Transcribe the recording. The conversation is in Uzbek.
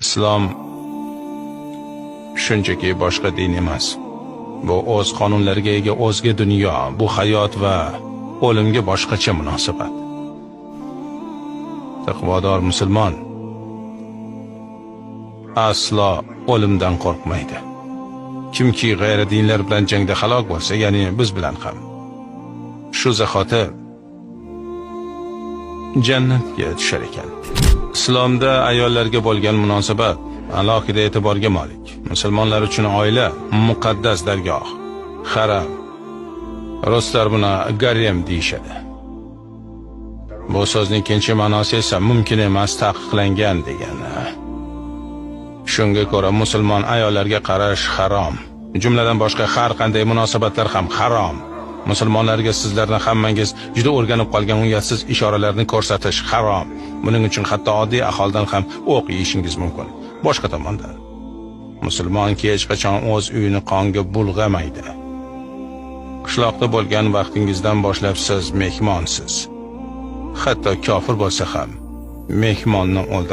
Islom shunchaki boshqa din emas. Bu o'z qonunlariga ega o'zga dunyo, bu hayot va o'limga boshqacha munosabat. Taqvodor musulmon aslo o'limdan qo'rqmaydi. Kimki g'ayri dinlar bilan jangda halok bo'lsa, ya'ni biz bilan ham, shu zahoti jannatga tushar ekan. Islomda ayollarga bo'lgan munosabat alohida e'tiborga molik. Musulmonlar uchun oila muqaddas dargoh, haram. Ruslar buni garem deyishadi. Bu so'zning ikkinchi ma'nosi esa mumkin emas, taqiqlangan degani. Shunga ko'ra musulmon ayollarga qarash harom. Jumladan boshqa har qanday munosabatlar ham harom. Musulmonlarga sizlarni hammangiz juda o'rganib qolgan uyatsiz ishoralarni ko'rsatish harom. Buning uchun hatto oddiy aholidan ham o'q yeyishingiz mumkin. Boshqa tomondan, musulmon hech qachon o'z uyini qonga bulg'amaydi. Qishloqda bo'lgan vaqtingizdan boshlab siz mehmonsiz. Hatto kofir bo'lsa ham mehmonni o'ldiradi.